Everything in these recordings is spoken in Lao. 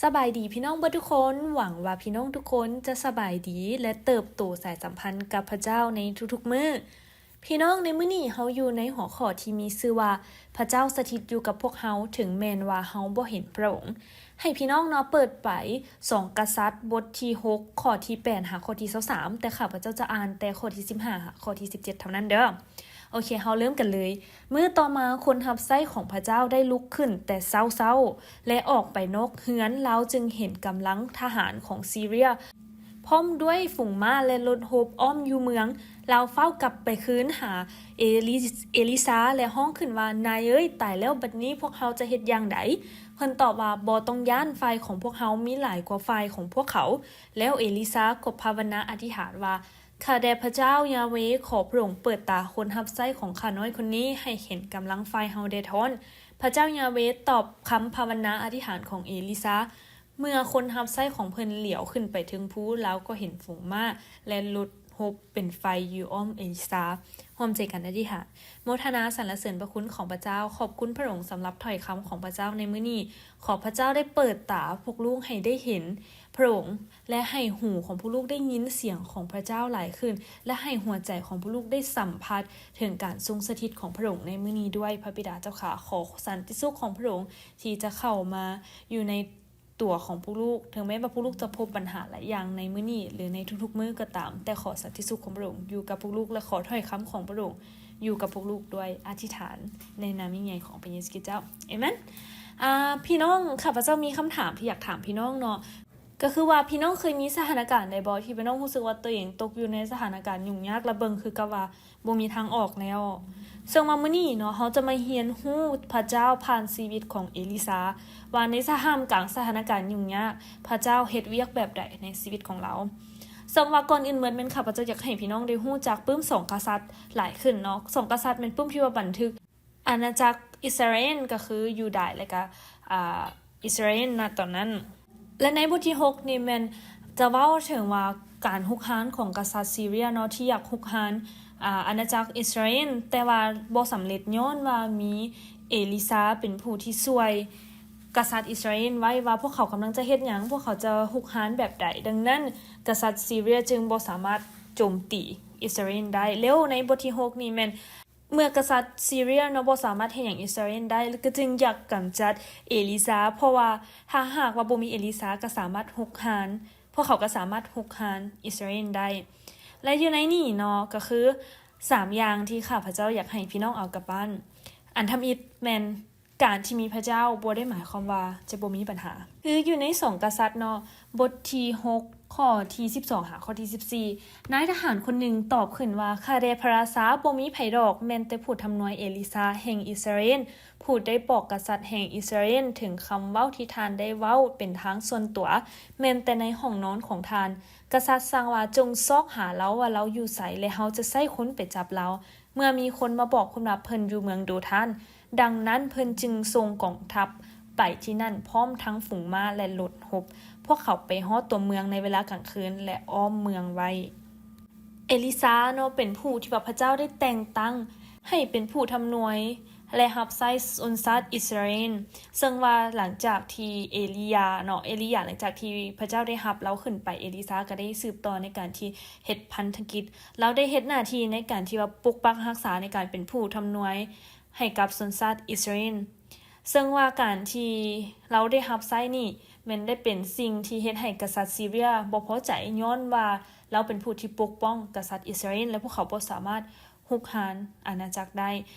ສະບາຍດີພີ່ນ້ອງເບິດທຸກຄົນ, ຫວັງວ່າພີ່ນ້ອງທຸກຄົນຈະສະບາຍດີ ແລະ ເຕີບໂຕສາຍສຳພັນກັບພະເຈົ້າໃນທຸກໆມື້. ພີ່ນ້ອງ, ໃນມື້ນີ້ເຮົາຢູ່ໃນຫົວຂໍ້ທີ່ມີຊື່ວ່າ ພະເຈົ້າສະຖິດຢູ່ກັບພວກເຮົາ ເຖິງແມ່ນວ່າເຮົາບໍ່ເຫັນພະອົງ. ໃຫ້ພີ່ນ້ອງເນາະ ເປີດໄປ ສອງກະສັດ ບົດທີຫົກ ຂໍ້ທີແປດຫາຂໍ້ທີຊາວສາມ, ແຕ່ຂ້າພະເຈົ້າຈະອ່ານແຕ່ຂໍ້ທີສິບຫ້າຫາຂໍ້ທີສິບເຈັດເທົ່ານັ້ນເດີ້. ໂອເຄ, ເຮົາເລີ່ມກັນເລີຍ. ມື້ຕໍ່ມາ ຄົນຮັບໃຊ້ຂອງພະເຈົ້າໄດ້ລຸກຂຶ້ນແຕ່ເຊົ້າໆ ແລະ ອອກໄປນອກເຮືອນ, ລາວຈຶ່ງເຫັນກຳລັງທະຫານຂອງຊີເຣຍ ພ້ອມດ້ວຍຝູງມ້າ ແລະ ລົດຮົບອ້ອມຢູ່ເມືອງ. ລາວຟ້າວກັບໄປຄືນຫາເອລີ ເອລີຊາ ແລະ ຮ້ອງຂຶ້ນວ່າ, ນາຍເອີຍ, ຕາຍແລ້ວ, ບັດນີ້ພວກເຮົາຈະເຮັດຢ່າງໃດ? ເພິ່ນຕອບວ່າ, ບໍ່ຕ້ອງຢ້ານ, ຝ່າຍຂອງພວກເຮົາມີຫຼາຍກວ່າຝ່າຍຂອງພວກເຂົາ. ແລ້ວເອລີຊາກໍພາວະນາອະທິຖານວ່າ, ຂ້າແດ່ພະເຈົ້າຢາເວ, ຂໍພະອົງເປີດຕາຄົນຮັບໃຊ້ຂອງຂ້ານ້ອຍຄົນນີ້ ໃຫ້ເຫັນກຳລັງຝ່າຍເຮົາແດ່ທ້ອນ. ພະເຈົ້າຢາເວຕອບຄຳພາວະນາອະທິຖານຂອງເອລີຊາ. ເມື່ອຄົນຮັບໃຊ້ຂອງເພິ່ນຫຼຽວຂຶ້ນໄປເທິງພູ, ລາວກໍເຫັນຝູງມ້າ ແລະ ລົດຮົບເປັນໄຟຢູ່ອ້ອມເອລິຊາ. ຮ່ວມໃຈກັນອະທິຖານ. ໂມທະນາສັນລະເສີນພະຄຸນຂອງພະເຈົ້າ. ຂອບຄຸນພະອົງສຳລັບຖ້ອຍຄຳຂອງພະເຈົ້າໃນມື້ນີ້. ຂໍພະເຈົ້າໄດ້ເປີດຕາພວກລູກໃຫ້ໄດ້ເຫັນພະອົງ ແລະ ໃຫ້ຫູຂອງພວກລູກໄດ້ຍິນສຽງຂອງພະເຈົ້າຫຼາຍຂຶ້ນ ແລະ ໃຫ້ຫົວໃຈຂອງພວກລູກໄດ້ສຳຜັດເຖິງການຊົງສະຖິດຂອງພະອົງໃນມື້ນີ້ດ້ວຍ. ພະບິດາເຈົ້າຂ້າ, ຂໍສັນຕິສຸກຂອງພະອົງທີ່ຈະເຂົ້າມາຢູ່ໃນ ຕົວຂອງພວກລູກ, ເຖິງແມ່ນວ່າພວກລູກຈະພົບບັນຫາຫຼາຍຢ່າງໃນມື້ນີ້ ຫຼື ໃນທຸກໆມື້ກໍຕາມ, ແຕ່ຂໍສັນຕິສຸກຂອງພະອົງຢູ່ກັບພວກລູກ ແລະ ຂໍຖ້ອຍຄຳຂອງພະອົງຢູ່ກັບພວກລູກດ້ວຍ. ອະທິຖານໃນນາມຍິ່ງໃຫຍ່ຂອງພະເຢຊູຄຣິດເຈົ້າ. ເອເມນ. ອ່າ, ພີ່ນ້ອງ, ຂ້າພະເຈົ້າມີຄຳຖາມທີ່ຢາກຖາມພີ່ນ້ອງເນາະ, ກໍຄືວ່າພີ່ນ້ອງເຄີຍມີສະຖານະການໃດບໍ່ ທີ່ພີ່ນ້ອງຮູ້ສຶກວ່າຕົວເອງຕົກຢູ່ໃນສະຖານະການຫຍຸ້ງຍາກ ແລະ ເບິ່ງຄືກັບວ່າ ບໍ່ມີທາງອອກແລ້ວ. ເຊິ່ງວ່າມື້ນີ້ເນາະ, ເຮົາຈະມາຮຽນຮູ້ພະເຈົ້າຜ່ານຊີວິດຂອງເອລິຊາ, ວ່າໃນທ່າມກາງສະຖານະການຫຍຸ້ງຍາກ, ພະເຈົ້າເຮັດວຽກແບບໃດໃນຊີວິດຂອງລາວ. ເຊິ່ງວ່າກ່ອນອື່ນໝົດແມ່ນ ຂ້າພະເຈົ້າຢາກໃຫ້ພີ່ນ້ອງໄດ້ຮູ້ຈັກປຶ້ມສອງກະສັດຫຼາຍຂຶ້ນເນາະ. ສອງກະສັດແມ່ນປຶ້ມທີ່ວ່າບັນທຶກອານາຈັກອິດສະຣາເອນ, ກໍຄືຢູດາ ແລະ ກໍ ອ່າ ອິດສະຣາເອນນະຕອນນັ້ນ. ແລະ ໃນບົດທີຫົກນີ້ແມ່ນຈະເວົ້າເຖິງວ່າການຮຸກຮານຂອງກະສັດຊີເຣຍເນາະ ທີ່ຢາກຮຸກຮານ ອາ ອານາຈັກອິດສະຣາເອນ, ແຕ່ວ່າບໍ່ສຳເລັດ ຍ້ອນວ່າມີເອລິຊາເປັນຜູ້ທີ່ຊ່ວຍກະສັດອິດສະຣາເອນໄວ້ ວ່າພວກເຂົາກຳລັງຈະເຮັດຫຍັງ, ພວກເຂົາຈະຮຸກຮານແບບໃດ. ດັ່ງນັ້ນ ກະສັດຊີເຣຍຈຶ່ງບໍ່ສາມາດໂຈມຕີອິດສະຣາເອນໄດ້. ແລ້ວໃນບົດທີຫົກນີ້ແມ່ນ ເມື່ອກະສັດຊີເຣຍເນາະ ບໍ່ສາມາດເຮັດຫຍັງອິດສະຣາເອນໄດ້ ແລ້ວກໍຈຶ່ງຢາກກຳຈັດເອລິຊາ, ເພາະວ່າຖ້າຫາກວ່າບໍ່ມີເອລິຊາກໍສາມາດຮຸກຮານ, ພວກເຂົາກໍສາມາດຮຸກຮານອິດສະຣາເອນໄດ້. ແລະ ຢູ່ໃນນີ້ເນາະ ກໍຄືສາມຢ່າງທີ່ຂ້າພະເຈົ້າຢາກໃຫ້ພີ່ນ້ອງເອົາກັບບ້ານ. ອັນທຳອິດແມ່ນ ການທີ່ມີພະເຈົ້າບໍ່ໄດ້ໝາຍຄວາມວ່າຈະບໍ່ມີບັນຫາ. ຄືຢູ່ໃນສອງກະສັດເນາະ ບົດທີຫົກ ຂໍ້ທີສິບສອງຫາຂໍ້ທີສິບສີ່ ນາຍທະຫານຄົນໜຶ່ງຕອບຂຶ້ນວ່າ, ຂ້າແດ່ພະລາຊາ, ບໍ່ມີໃຜດອກ, ແມ່ນແຕ່ຜູ້ທຳນວຍເອລິຊາແຫ່ງອິດສະຣາເອນ ຜູ້ໄດ້ບອກກະສັດແຫ່ງອິດສະຣາເອນເຖິງຄຳເວົ້າທີ່ທ່ານໄດ້ເວົ້າເປັນທາງສ່ວນຕົວ, ແມ່ນແຕ່ໃນຫ້ອງນອນຂອງທ່ານ. ກະສັດສັ່ງວ່າ, ຈົ່ງຊອກຫາລາວວ່າລາວຢູ່ໃສ, ແລະ ເຮົາຈະໃຊ້ຄົນໄປຈັບລາວ. ເມື່ອມີຄົນມາບອກເພິ່ນວ່າເພິ່ນຢູ່ເມືອງໂດທານ, ດັ່ງນັ້ນເພິ່ນຈຶ່ງສົ່ງກອງທັບໄປທີ່ນັ້ນ ພ້ອມທັງຝູງມ້າ ແລະ ລົດຮົບ. ພວກເຂົາໄປຮອດຕົວເມືອງໃນເວລາກາງຄືນ ແລະ ອ້ອມເມືອງໄວ້. ເອລິຊາເນາະ ເປັນຜູ້ທີ່ວ່າພະເຈົ້າໄດ້ແຕ່ງຕັ້ງໃຫ້ເປັນຜູ້ທຳນວຍ ແລະ ຮັບໃຊ້ຊົນຊາດອິດສະຣາເອນ. ເຊິ່ງວ່າຫຼັງຈາກທີ່ເອລີຢາເນາະ, ເອລີຢາ ຫຼັງຈາກທີ່ພະເຈົ້າໄດ້ຮັບລາວຂຶ້ນໄປ, ເອລິຊາກໍໄດ້ສືບຕໍ່ໃນການທີ່ເຮັດພັນທະກິດ. ລາວໄດ້ເຮັດໜ້າທີ່ໃນການທີ່ວ່າປົກປັກຮັກສາ, ໃນການເປັນຜູ້ທຳນວຍໃຫ້ກັບຊົນຊາດອິດສະຣາເອນ. ເຊິ່ງວ່າການທີ່ລາວໄດ້ຮັບໃຊ້ນີ້ ແມ່ນໄດ້ເປັນສິ່ງທີ່ເຮັດໃຫ້ກະສັດຊີເຣຍບໍ່ພໍໃຈ, ຍ້ອນວ່າລາວເປັນຜູ້ທີ່ປົກປ້ອງກະສັດອິດສະຣາເອນ ແລະ ພວກເຂົາບໍ່ສາມາດ ຮຸກຮານອານາຈັກໄດ້.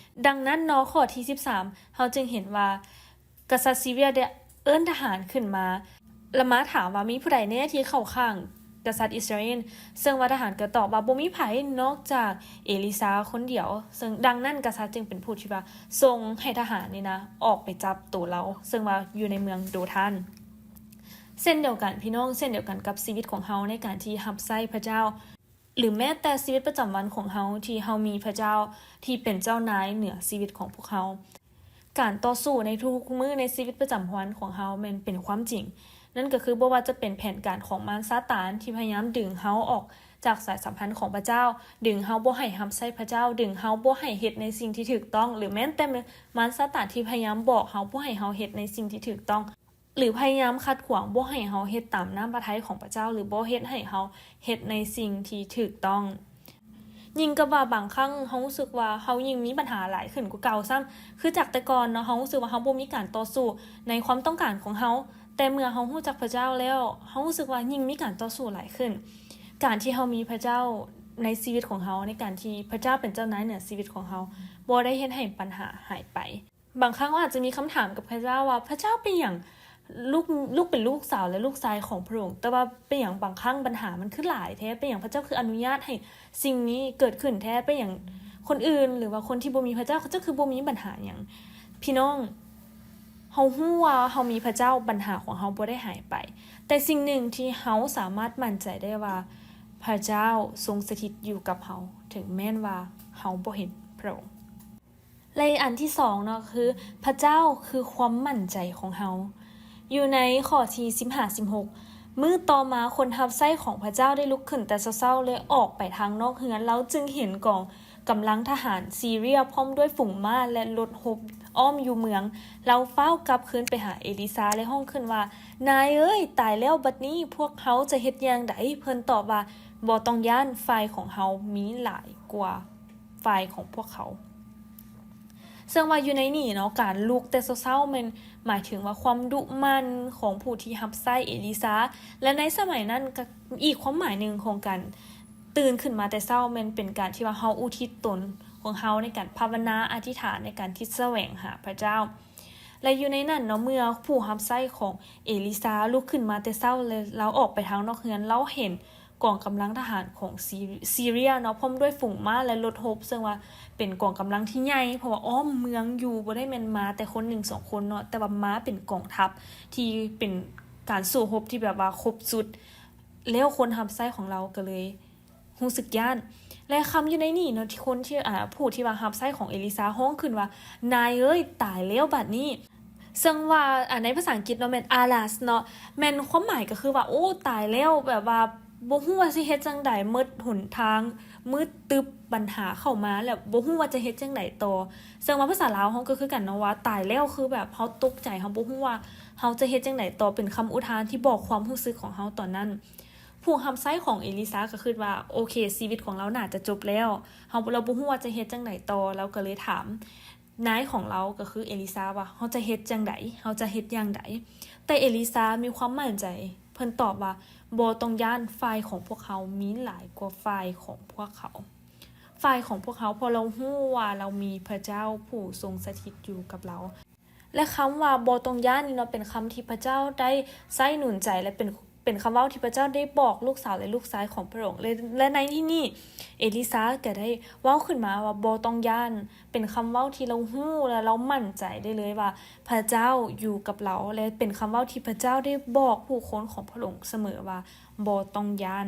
ດັ່ງນັ້ນເນາະ ຂໍ້ທີສິບສາມ ເຮົາຈຶ່ງເຫັນວ່າກະສັດຊີເຣຍໄດ້ເອີ້ນທະຫານຂຶ້ນມາ ລະມາຖາມວ່າມີຜູ້ໃດແນ່ທີ່ເຂົ້າຂ້າງກະສັດອິດສະຣາເອນ, ເຊິ່ງວ່າທະຫານກໍຕອບວ່າບໍ່ມີໃຜນອກຈາກເອລິຊາຄົນດຽວ. ເຊິ່ງດັ່ງນັ້ນກະສັດຈຶ່ງເປັນຜູ້ທີ່ວ່າສົ່ງໃຫ້ທະຫານນີ້ນະອອກໄປຈັບໂຕລາວ, ເຊິ່ງວ່າຢູ່ໃນເມືອງໂດທານ. ເຊັ່ນດຽວກັນ ພີ່ນ້ອງ, ເຊັ່ນດຽວກັນກັບຊີວິດຂອງເຮົາໃນການທີ່ຮັບໃຊ້ພະເຈົ້າ. ຫຼືແມ້ແຕ່ຊີວິດປະຈຳວັນຂອງເຮົາ ທີ່ເຮົາມີພະເຈົ້າທີ່ເປັນເຈົ້ານາຍເໜືອຊີວິດຂອງພວກເຮົາ. ການຕໍ່ສູ້ໃນທຸກໆມື້ໃນຊີວິດປະຈຳວັນຂອງເຮົາແມ່ນເປັນຄວາມຈິງ. ນັ້ນກໍຄືບໍ່ວ່າຈະເປັນແຜນການຂອງມານຊາຕານທີ່ພະຍາຍາມດຶງເຮົາອອກຈາກສາຍສຳພັນຂອງພະເຈົ້າ, ດຶງເຮົາບໍ່ໃຫ້ຮັບໃຊ້ພະເຈົ້າ, ດຶງເຮົາບໍ່ໃຫ້ເຮັດໃນສິ່ງທີ່ຖືກຕ້ອງ, ຫຼືແມ່ນແຕ່ມານຊາຕານທີ່ພະຍາຍາມບອກເຮົາບໍ່ໃຫ້ເຮົາເຮັດໃນສິ່ງທີ່ຖືກຕ້ອງ. ຫຼືພະຍາຍາມຂັດຂວາງບໍ່ໃຫ້ເຮົາເຮັດຕາມນ້ຳພະໄທຂອງພະເຈົ້າ ຫຼືບໍ່ເຮັດໃຫ້ເຮົາເຮັດໃນສິ່ງທີ່ຖືກຕ້ອງ. ຍິ່ງກັບວ່າບາງຄັ້ງເຮົາຮູ້ສຶກວ່າເຮົາຍິ່ງມີບັນຫາຫຼາຍຂຶ້ນກວ່າເກົ່າຊ້ຳ. ຄືຈາກແຕ່ກ່ອນເນາະ ເຮົາຮູ້ສຶກວ່າເຮົາບໍ່ມີການຕໍ່ສູ້ໃນຄວາມຕ້ອງການຂອງເຮົາ, ແຕ່ເມື່ອເຮົາຮູ້ຈັກພະເຈົ້າແລ້ວ ເຮົາຮູ້ສຶກວ່າຍິ່ງມີການຕໍ່ສູ້ຫຼາຍຂຶ້ນ. ການທີ່ເຮົາມີພະເຈົ້າໃນຊີວິດຂອງເຮົາ, ໃນການທີ່ພະເຈົ້າເປັນເຈົ້ານາຍເໜືອຊີວິດຂອງເຮົາ ບໍ່ໄດ້ເຮັດໃຫ້ບັນຫາຫາຍໄປ. ບາງຄັ້ງເຮົາອາດຈະມີຄຳຖາມກັບພະເຈົ້າວ່າ ພະເຈົ້າ ເປັນຫຍັງລູກ ລູກເປັນລູກສາວ ແລະ ລູກຊາຍຂອງພະອົງ, ແຕ່ວ່າເປັນຫຍັງບາງຄັ້ງບັນຫາມັນຄືຫຼາຍແທ້? ເປັນຫຍັງພະເຈົ້າຄືອະນຸຍາດໃຫ້ສິ່ງນີ້ເກີດຂຶ້ນແທ້? ເປັນຫຍັງຄົນອື່ນ ຫຼືວ່າຄົນທີ່ບໍ່ມີພະເຈົ້າ ເຂົາເຈົ້າຄືບໍ່ມີບັນຫາຫຍັງ? ພີ່ນ້ອງ, ເຮົາຮູ້ວ່າເຮົາມີພະເຈົ້າ, ບັນຫາຂອງເຮົາບໍ່ໄດ້ຫາຍໄປ. ແຕ່ສິ່ງໜຶ່ງທີ່ເຮົາສາມາດໝັ້ນໃຈໄດ້ວ່າ ພະເຈົ້າຊົງສະຖິດຢູ່ກັບເຮົາ, ເຖິງແມ່ນວ່າເຮົາບໍ່ເຫັນພະອົງ. ແລະ ອັນທີສອງເນາະ ຄື ພະເຈົ້າຄືຄວາມໝັ້ນໃຈຂອງເຮົາ. ຢູ່ໃນຂໍ້ທີສິບຫ້າ ສິບຫົກ ມື້ຕໍ່ມາຄົນຮັບໃຊ້ຂອງພະເຈົ້າໄດ້ລຸກຂຶ້ນແຕ່ເຊົ້າໆ ແລະ ອອກໄປທາງນອກເຮືອນ, ລາວຈຶ່ງເຫັນກອງກຳລັງທະຫານຊີເຣຍ ພ້ອມດ້ວຍຝູງມ້າ ແລະ ລົດຮົບອ້ອມຢູ່ເມືອງ. ລາວຟ້າວກັບຄືນໄປຫາເອລິຊາ ແລະ ຮ້ອງຂຶ້ນວ່າ, ນາຍເອີຍ, ຕາຍແລ້ວບັດນີ້ພວກເຮົາຈະເຮັດຢ່າງໃດ? ເພິ່ນຕອບວ່າ, ບໍ່ຕ້ອງຢ້ານ, ຝ່າຍຂອງເຮົາມີຫຼາຍກວ່າ ຝ່າຍຂອງພວກເຂົາ. ເຊິ່ງວ່າຢູ່ໃນນີ້ເນາະ ການລຸກແຕ່ເຊົ້າໆ ແມ່ນໝາຍເຖິງວ່າຄວາມດຸໝັ່ນຂອງຜູ້ທີ່ຮັບໃຊ້ເອລິຊາ ແລະ ໃນສະໄໝນັ້ນ ກະອີກຄວາມໝາຍໜຶ່ງຂອງການຕື່ນຂຶ້ນມາແຕ່ເຊົ້າ ແມ່ນເປັນການທີ່ວ່າເຮົາອຸທິດຕົນຂອງເຮົາໃນການພາວະນາ, ອະທິຖານ, ໃນການທີ່ສະແຫວງຫາພະເຈົ້າ. ແລະ ຢູ່ໃນນັ້ນເນາະ ເມື່ອຜູ້ຮັບໃຊ້ຂອງເອລິຊາລຸກຂຶ້ນມາແຕ່ເຊົ້າ ແລະ ລາວອອກໄປທາງນອກເຮືອນ, ລາວເຫັນ ກອງກຳລັງທະຫານຂອງຊີ ຊີເຣຍເນາະ ພ້ອມດ້ວຍຝູງມ້າ ແລະ ລົດຮົບ, ເຊິ່ງວ່າເປັນກອງກຳລັງທີ່ໃຫຍ່ ເພາະວ່າອ້ອມເມືອງຢູ່, ບໍ່ໄດ້ແມ່ນມາແຕ່ຄົນໜຶ່ງສອງຄົນເນາະ, ແຕ່ວ່າມາເປັນກອງທັບທີ່ເປັນການສູ້ຮົບທີ່ແບບວ່າຄົບຊຸດ, ແລ້ວຄົນຮັບໃຊ້ຂອງລາວກໍເລີຍຮູ້ສຶກຢ້ານ. ແລະ ຄຳຢູ່ໃນນີ້ເນາະ ທີ່ຄົນທີ່ ອາ ຜູ້ທີ່ວ່າຮັບໃຊ້ຂອງເອລິຊາຮ້ອງຂຶ້ນວ່າ, ນາຍເອີຍ, ຕາຍແລ້ວບາດນີ້. ເຊິ່ງວ່າ ອາ ໃນພາສາອັງກິດເນາະ ແມ່ນ Alas ເນາະ ແມ່ນຄວາມໝາຍກໍຄືວ່າ ໂອ້ ຕາຍແລ້ວ ແບບວ່າບໍ່ຮູ້ວ່າຊິເຮັດຈັ່ງໃດ ໝົດຫົນທາງ ມືດຕຶບ ບັນຫາເຂົ້າມາແລ້ວ ບໍ່ຮູ້ວ່າຈະເຮັດຈັ່ງໃດຕໍ່. ເຊິ່ງວ່າພາສາລາວເຮົາກໍຄືກັນເນາະ ວ່າຕາຍແລ້ວ ຄືແບບເຮົາຕົກໃຈ ເຮົາບໍ່ຮູ້ວ່າເຮົາຈະເຮັດຈັ່ງໃດຕໍ່ ເປັນຄຳອຸທານທີ່ບອກຄວາມຮູ້ສຶກຂອງເຮົາຕອນນັ້ນ. ຜູ້ຮັບໃຊ້ຂອງເອລິຊາກໍຄິດວ່າ ໂອເຄ ຊີວິດຂອງລາວໜ້າຈະຈົບແລ້ວ ເຮົາ ລາວບໍ່ຮູ້ວ່າຈະເຮັດຈັ່ງໃດຕໍ່ ລາວກໍເລີຍຖາມ ນາຍຂອງລາວກໍຄືເອລິຊາວ່າ ເຮົາຈະເຮັດຈັ່ງໃດ? ເຮົາຈະເຮັດຢ່າງໃດ? ແຕ່ເອລິຊາມີຄວາມໝັ້ນໃຈ ເພິ່ນຕອບວ່າ ບໍ່ຕ້ອງຢ້ານ, ຝ່າຍຂອງພວກເຮົາມີຫຼາຍກວ່າຝ່າຍຂອງພວກເຂົາ. ຝ່າຍຂອງພວກເຮົາ ເພາະລາວຮູ້ວ່າລາວມີພະເຈົ້າຜູ້ຊົງສະຖິດຢູ່ກັບລາວ. ແລະ ຄຳວ່າບໍ່ຕ້ອງຢ້ານນີ້ເນາະ ເປັນຄຳທີ່ພະເຈົ້າໄດ້ໃຊ້ໜູນໃຈ ແລະ ເປັນ ເປັນຄຳເວົ້າທີ່ພະເຈົ້າໄດ້ບອກລູກສາວ ແລະ ລູກຊາຍຂອງພະອົງ ແລະ ແລະ ໃນທີ່ນີ້ ເອລິຊາກໍໄດ້ເວົ້າຂຶ້ນມາວ່າບໍ່ຕ້ອງຢ້ານ ເປັນຄຳເວົ້າທີ່ລາວຮູ້ ແລະ ລາວໝັ້ນໃຈໄດ້ເລີຍວ່າພະເຈົ້າຢູ່ກັບລາວ ແລະ ເປັນຄຳເວົ້າທີ່ພະເຈົ້າໄດ້ບອກຜູ້ຄົນຂອງພະອົງສະເໝີວ່າບໍ່ຕ້ອງຢ້ານ.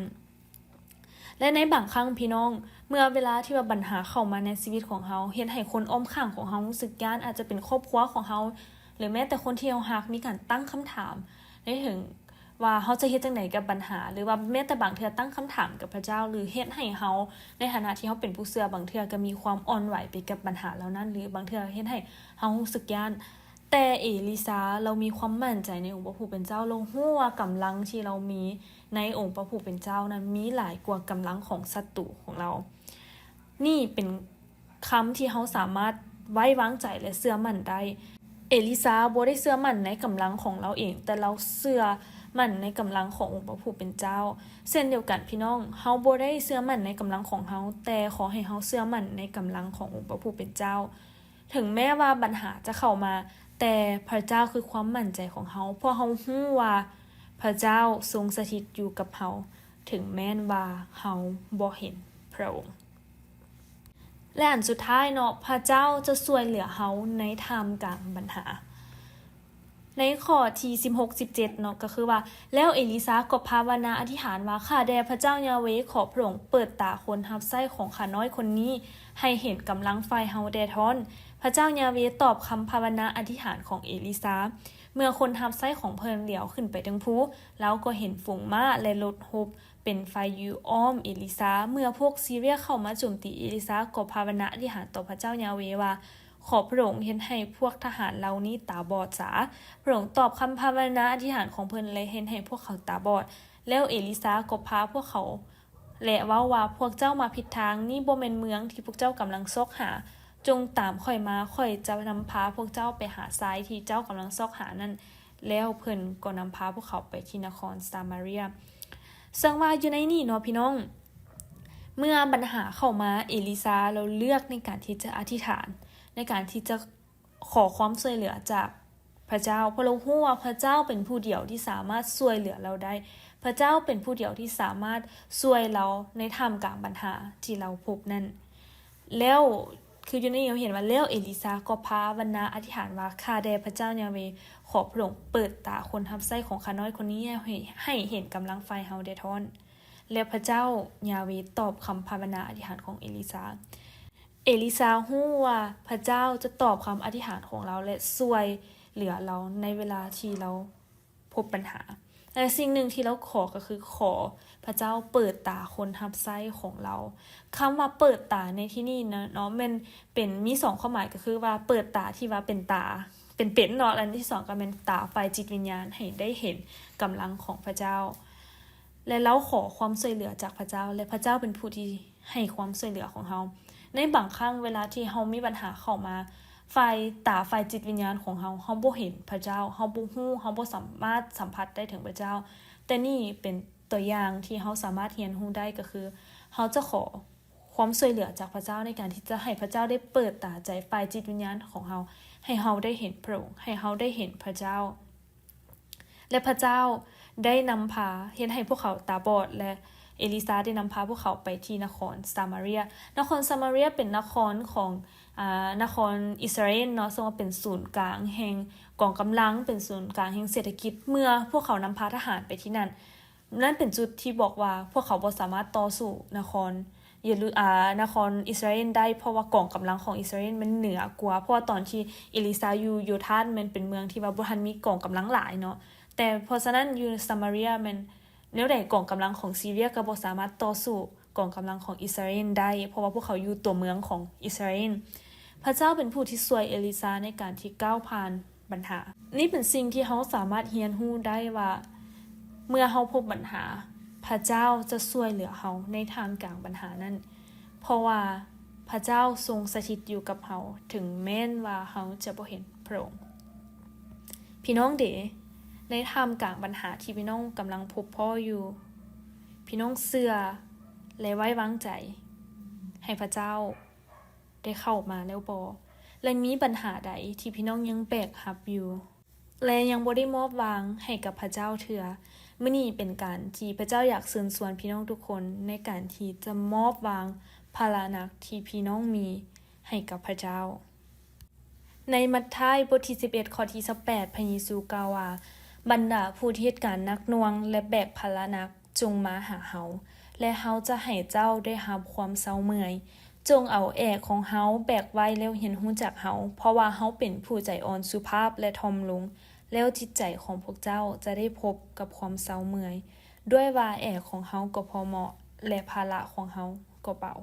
ແລະ ໃນບາງຄັ້ງພີ່ນ້ອງ ເມື່ອເວລາທີ່ວ່າບັນຫາເຂົ້າມາໃນຊີວິດຂອງເຮົາ ເຮັດໃຫ້ຄົນອ້ອມຂ້າງຂອງເຮົາຮູ້ສຶກຢ້ານ ອາດຈະເປັນຄອບຄົວຂອງເຮົາ ຫຼື ແມ້ແຕ່ຄົນທີ່ເຮົາຮັກ ມີການຕັ້ງຄຳຖາມໃນເຖິງ ວ່າເຮົາຈະເຮັດຈັ່ງໃດກັບບັນຫາ ຫຼືວ່າແມ້ແຕ່ບາງເທື່ອຕັ້ງຄຳຖາມກັບພະເຈົ້າ ຫຼືເຮັດໃຫ້ເຮົາ ໃນຖານະທີ່ເຮົາເປັນຜູ້ເຊື່ອ ບາງເທື່ອກໍມີຄວາມອ່ອນໄຫວໄປກັບບັນຫາເຫຼົ່ານັ້ນ ຫຼືບາງເທື່ອເຮັດໃຫ້ເຮົາຮູ້ສຶກຢ້ານ. ແຕ່ເອລິຊາລາວມີຄວາມໝັ້ນໃຈໃນອົງພະຜູ້ເປັນເຈົ້າ, ລາວຮູ້ວ່າກຳລັງທີ່ລາວມີໃນອົງພະຜູ້ເປັນເຈົ້ານັ້ນ ມີຫຼາຍກວ່າກຳລັງຂອງສັດຕູຂອງລາວ. ນີ້ເປັນ ຄຳທີ່ເຮົາສາມາດໄວ້ວາງໃຈ ແລະ ເຊື່ອໝັ້ນໄດ້. ເອລິຊາບໍ່ໄດ້ເຊື່ອໝັ້ນໃນກຳລັງຂອງລາວເອງ, ແຕ່ລາວເຊື່ອໝັ້ນໃນກຳລັງຂອງອົງພະຜູ້ເປັນເຈົ້າ. ເຊັ່ນດຽວກັນພີ່ນ້ອງ, ເຮົາບໍ່ໄດ້ເຊື່ອໝັ້ນໃນກຳລັງຂອງເຮົາ, ແຕ່ຂໍໃຫ້ເຮົາເຊື່ອໝັ້ນໃນກຳລັງຂອງອົງພະຜູ້ເປັນເຈົ້າ. ເຖິງແມ້ວ່າບັນຫາຈະເຂົ້າມາ, ແຕ່ພະເຈົ້າຄືຄວາມໝັ້ນໃຈຂອງເຮົາ, ເພາະເຮົາຮູ້ວ່າພະເຈົ້າຊົງສະຖິດຢູ່ກັບເຮົາ, ເຖິງແມ່ນວ່າເຮົາບໍ່ເຫັນພະອົງ. ແລະ ອັນສຸດທ້າຍເນາະ, ພະເຈົ້າຈະຊ່ວຍເຫຼືອເຮົາໃນທ່າມກາງບັນຫາ. ໃນຂໍ້ທີສິບຫົກ ສິບເຈັດເນາະ, ກໍຄືວ່າ, ແລ້ວເອລິຊາກໍພາວະນາອະທິຖານວ່າ, ຂ້າແດ່ພະເຈົ້າຢາເວ, ຂໍພະອົງເປີດຕາຄົນຮັບໃຊ້ຂອງຂ້ານ້ອຍຄົນນີ້, ໃຫ້ເຫັນກຳລັງຝ່າຍເຮົາແດ່ທ້ອນ. ພະເຈົ້າຢາເວຕອບຄຳພາວະນາອະທິຖານຂອງເອລິຊາ. ເມື່ອຄົນຮັບໃຊ້ຂອງເພິ່ນຫຼຽວຂຶ້ນໄປເທິງພູ, ລາວກໍເຫັນຝູງມ້າ ແລະ ລົດຮົບ ເປັນໄຟຢູ່ອ້ອມເອລິຊາ. ເມື່ອພວກຊີເຣຍເຂົ້າມາໂຈມຕີເອລິຊາ, ກໍພາວະນາອະທິຖານຕໍ່ພະເຈົ້າຢາເວວ່າ, ຂໍ ຂໍພະອົງເຮັດໃຫ້ພວກທະຫານເຫຼົ່ານີ້ຕາບອດສາ. ພະອົງຕອບຄຳພາວະນາອະທິຖານຂອງເພິ່ນ ແລະ ເຮັດໃຫ້ພວກເຂົາຕາບອດ. ແລ້ວເອລິຊາກໍພາພວກເຂົາ ແລະ ເວົ້າວ່າ, ພວກເຈົ້າມາຜິດທາງ, ນີ້ບໍ່ແມ່ນເມືອງທີ່ພວກເຈົ້າກຳລັງຊອກຫາ. ຈົ່ງຕາມຂ້ອຍມາ, ຂ້ອຍຈະນຳພາພວກເຈົ້າໄປຫາຊາຍທີ່ເຈົ້າກຳລັງຊອກຫານັ້ນ. ແລ້ວເພິ່ນກໍນຳພາພວກເຂົາໄປທີ່ນະຄອນສາມາເຣຍ. ເຊິ່ງວ່າຢູ່ໃນນີ້ເນາະພີ່ນ້ອງ, ເມື່ອບັນຫາເຂົ້າມາ, ເອລິຊາລາວເລືອກໃນການທີ່ຈະອະທິຖານ, ໃນການທີ່ຈະ ຂໍຄວາມຊ່ວຍເຫຼືອຈາກພະເຈົ້າ, ເພາະລາວຮູ້ວ່າພະເຈົ້າເປັນຜູ້ດຽວທີ່ສາມາດຊ່ວຍເຫຼືອລາວໄດ້. ພະເຈົ້າເປັນຜູ້ດຽວທີ່ສາມາດຊ່ວຍລາວໃນທ່າມກາງບັນຫາທີ່ລາວພົບນັ້ນ. ແລ້ວ ຄືຢູ່ໃນນີ້ເຮົາເຫັນວ່າ, ແລ້ວເອລິຊາກໍພາວະນາອະທິຖານວ່າ, ຂ້າແດ່ພະເຈົ້າຍາເວ, ຂໍພະອົງເປີດຕາຄົນຮັບໃຊ້ຂອງຂ້ານ້ອຍຄົນນີ້ໃຫ້, ໃຫ້ເຫັນກຳລັງຝ່າຍເຮົາແດ່ທ້ອນ. ແລະ ພະເຈົ້າຍາເວຕອບຄຳພາວະນາອະທິຖານຂອງເອລິຊາ. ເອລິຊາຮູ້ວ່າພະເຈົ້າຈະຕອບຄຳອະທິຖານຂອງລາວ ແລະ ຊ່ວຍເຫຼືອລາວໃນເວລາທີ່ລາວພົບບັນຫາ. ແລະ ສິ່ງໜຶ່ງທີ່ລາວຂໍກໍຄືຂໍພະເຈົ້າເປີດຕາຄົນຮັບໃຊ້ຂອງລາວ. ຄຳວ່າເປີດຕາໃນທີ່ນີ້ນະເນາະ ແມ່ນເປັນ ມີສອງຄວາມໝາຍ, ກໍຄືວ່າເປີດຕາທີ່ວ່າເປັນຕາເປັນໆເນາະ, ແລະ ອັນທີສອງກໍແມ່ນຕາຝ່າຍຈິດວິນຍານໃຫ້ໄດ້ເຫັນກຳລັງຂອງພະເຈົ້າ. ແລະ ລາວຂໍຄວາມຊ່ວຍເຫຼືອຈາກພະເຈົ້າ ແລະ ພະເຈົ້າເປັນຜູ້ທີ່ ໃຫ້ຄວາມຊ່ວຍເຫຼືອຂອງເຮົາ. ໃນບາງຄັ້ງເວລາທີ່ເຮົາມີບັນຫາເຂົ້າມາ, ຝ່າຍ ຕາຝ່າຍຈິດວິນຍານຂອງເຮົາ, ເຮົາບໍ່ເຫັນພະເຈົ້າ, ເຮົາບໍ່ຮູ້, ເຮົາບໍ່ສາມາດສຳຜັດໄດ້ເຖິງພະເຈົ້າ. ແຕ່ນີ້ເປັນຕົວຢ່າງທີ່ເຮົາສາມາດຮຽນຮູ້ໄດ້, ກໍຄືເຮົາຈະຂໍຄວາມຊ່ວຍເຫຼືອຈາກພະເຈົ້າ ໃນການທີ່ຈະໃຫ້ພະເຈົ້າໄດ້ເປີດຕາໃຈຝ່າຍຈິດວິນຍານຂອງເຮົາ, ໃຫ້ເຮົາໄດ້ເຫັນພະອົງ, ໃຫ້ເຮົາໄດ້ເຫັນພະເຈົ້າ. ແລະ ພະເຈົ້າໄດ້ນຳພາເຮັດໃຫ້ພວກເຂົາຕາບອດ ແລະ ເອລິຊາໄດ້ນຳພາພວກເຂົາໄປທີ່ນະຄອນສາມາເຣຍ. ນະຄອນສາມາເຣຍເປັນນະຄອນຂອງ ອາ ນະຄອນອິດສະຣາເອນເນາະ, ເຊິ່ງວ່າເປັນສູນກາງແຫ່ງກອງກຳລັງ, ເປັນສູນກາງແຫ່ງເສດຖະກິດ. ເມື່ອພວກເຂົານຳພາທະຫານໄປທີ່ນັ້ນ, ນັ້ນເປັນຈຸດທີ່ບອກວ່າພວກເຂົາບໍ່ສາມາດຕໍ່ສູ້ນະຄອນ ເຢຣູ ອາ ນະຄອນອິດສະຣາເອນໄດ້, ເພາະວ່າກອງກຳລັງຂອງອິດສະຣາເອນມັນເໜືອກວ່າ, ເພາະວ່າຕອນທີ່ເອລິຊາຢູ່ໂຢທານ ມັນເປັນເມືອງທີ່ວ່າບໍ່ທັນມີກອງກຳລັງຫຼາຍເນາະ, ແຕ່ເພາະສະນັ້ນຢູ່ສາມາເຣຍແມ່ນແນວໃດ ກອງກຳລັງຂອງຊີເຣຍກໍບໍ່ສາມາດຕໍ່ສູ້ກອງກຳລັງຂອງອິດສະຣາເອນໄດ້, ເພາະວ່າພວກເຂົາຢູ່ຕົວເມືອງຂອງອິດສະຣາເອນ. ພະເຈົ້າເປັນຜູ້ທີ່ຊ່ວຍເອລິຊາໃນການທີ່ກ້າວຜ່ານ ບັນຫາ. ນີ້ເປັນສິ່ງທີ່ເຮົາສາມາດຮຽນຮູ້ໄດ້ວ່າ ເມື່ອເຮົາພົບບັນຫາ, ພະເຈົ້າຈະຊ່ວຍເຫຼືອເຮົາໃນທ່າມກາງບັນຫານັ້ນ, ເພາະວ່າພະເຈົ້າຊົງສະຖິດຢູ່ກັບເຮົາ, ເຖິງແມ່ນວ່າເຮົາຈະບໍ່ເຫັນພະອົງ. ພີ່ນ້ອງເດ, ໃນທ່າມກາງບັນຫາທີ່ພີ່ນ້ອງກຳລັງພົບພໍ້ຢູ່, ພີ່ນ້ອງເຊື່ອ ແລະ ໄວ້ວາງໃຈໃຫ້ພະເຈົ້າ ໄດ້ເຂົ້າມາແລ້ວບໍ່? ແລະ ມີບັນຫາໃດທີ່ພີ່ນ້ອງຍັງແບກຮັບຢູ່ ແລະ ຍັງບໍ່ໄດ້ມອບວາງໃຫ້ກັບພະເຈົ້າເທື່ອ? ມື້ນີ້ເປັນການທີ່ພະເຈົ້າຢາກເຊີນຊວນພີ່ນ້ອງທຸກຄົນໃນການທີ່ຈະມອບວາງພາລະໜັກທີ່ພີ່ນ້ອງມີໃຫ້ກັບພະເຈົ້າ. ໃນມັດທາຍບົດທີສິບເອັດ ຂໍ້ທີຊາວແປດ ພະເຢຊູກ່າວວ່າ, ບັນດາຜູ້ທີ່ເຮັດງານໜັກໜ່ວງ ແລະ ແບກພາລະໜັກ, ຈົ່ງມາຫາເຮົາ ແລະ ເຮົາຈະໃຫ້ເຈົ້າໄດ້ຮັບຄວາມເຊົາເມື່ອຍ. ຈົ່ງເອົາແອກຂອງເຮົາແບກໄວ້ແລ້ວຮຽນຮູ້ຈາກເຮົາ, ເພາະວ່າເຮົາເປັນຜູ້ໃຈອ່ອນສຸພາບ ແລະ ຖ່ອມລົງ, ແລ້ວຈິດໃຈຂອງພວກເຈົ້າຈະໄດ້ພົບກັບຄວາມເຊົາເມື່ອຍ. ດ້ວຍວ່າແອກຂອງເຮົາກໍພໍເໝາະ ແລະ ພາລະຂອງເຮົາກໍເບົາ.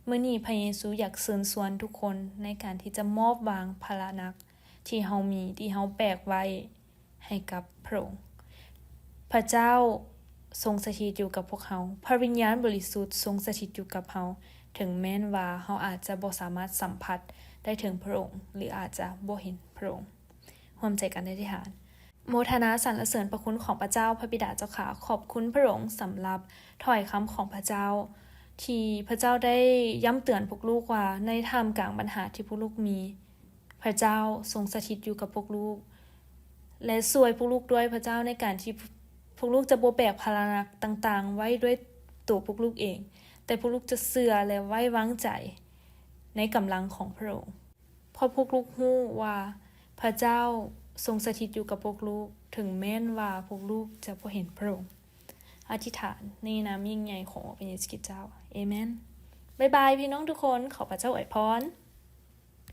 ມື້ນີ້ພະເຢຊູຢາກເຊີນຊວນທຸກຄົນໃນການທີ່ຈະມອບວາງພາລະໜັກທີ່ເຮົາມີ, ທີ່ເຮົາແບກໄວ້ ໃຫ້ກັບພະອົງ. ພະເຈົ້າຊົງສະຖິດຢູ່ກັບພວກເຮົາ. ພະວິນຍານບໍລິສຸດຊົງສະຖິດຢູ່ກັບເຮົາ, ເຖິງແມ່ນວ່າເຮົາອາດຈະບໍ່ສາມາດສຳຜັດໄດ້ເຖິງພະອົງ ຫຼື ອາດຈະບໍ່ເຫັນພະອົງ. ຮ່ວມໃຈກັນອະທິຖານ. ໂມທະນາສັນລະເສີນພະຄຸນຂອງພະເຈົ້າ, ພະບິດາເຈົ້າຂ້າ, ຂອບຄຸນພະອົງສຳລັບຖ້ອຍຄຳຂອງພະເຈົ້າ ທີ່ພະເຈົ້າໄດ້ຢ້ຳເຕືອນພວກລູກວ່າ ໃນທ່າມກາງບັນຫາທີ່ພວກລູກມີ, ພະເຈົ້າຊົງສະຖິດຢູ່ກັບພວກລູກ ແລະ ຊ່ວຍພວກລູກດ້ວຍພະເຈົ້າ ໃນການທີ່ພວກລູກຈະບໍ່ແບກພາລະໜັກຕ່າງໆໄວ້ດ້ວຍໂຕພວກລູກເອງ, ແຕ່ພວກລູກຈະເຊື່ອ ແລະ ໄວ້ວາງໃຈໃນກຳລັງຂອງພະອົງ, ເພາະພວກລູກຮູ້ວ່າພະເຈົ້າຊົງສະຖິດຢູ່ກັບພວກລູກ, ເຖິງແມ່ນວ່າພວກລູກຈະບໍ່ເຫັນພະອົງ. ອະທິຖານໃນນາມຍິ່ງໃຫຍ່ຂອງພະເຢຊູຄຣິດເຈົ້າ. ເອເມນ. ບາຍບາຍ ພີ່ນ້ອງທຸກຄົນ. ຂໍພະເຈົ້າອວຍພອນ.